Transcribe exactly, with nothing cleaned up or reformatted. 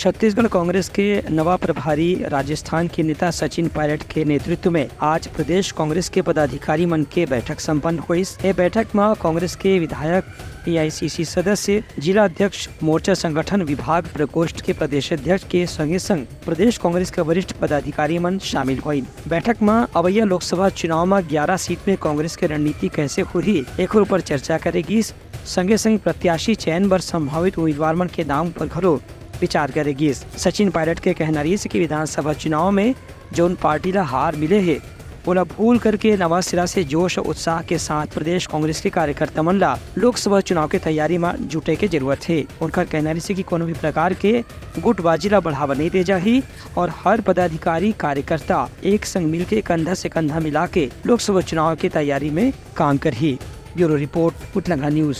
छत्तीसगढ़ कांग्रेस के नवा प्रभारी राजस्थान के नेता सचिन पायलट के नेतृत्व में आज प्रदेश कांग्रेस के पदाधिकारी मन के बैठक संपन्न होइस। ए बैठक म कांग्रेस के विधायक, एआईसीसी सदस्य, जिला अध्यक्ष, मोर्चा संगठन विभाग प्रकोष्ठ के प्रदेश अध्यक्ष के संगे संग प्रदेश कांग्रेस के वरिष्ठ पदाधिकारी मन शामिल होइन। बैठक म अवइया लोकसभा चुनाव म ग्यारह सीट में कांग्रेस के रणनीति कैसे होही, एखर ऊपर चर्चा करे गिस। संगे संग प्रत्याशी चयन बर संभावित उम्मीदवार मन के नाम पर घलो विचार करे गिस। सचिन पायलट के कहना रहिस कि विधानसभा चुनाव में जौन पार्टी ला हार मिले हे, ओला भूल करके नवा सिरा से जोश अउ उत्साह के साथ प्रदेश कांग्रेस के कार्यकर्ता मन ला लोकसभा चुनाव के तैयारी म जुटे के जरूरत हे। उनकर कहना रहिस कि कोनो भी प्रकार के गुटबाजी ला बढ़ावा नहीं दे जाही और हर पदाधिकारी कार्यकर्ता एक संग मिलके कंधा से कंधा मिला के लोकसभा चुनाव के तैयारी में काम करही। Bureau report, Utlangha news.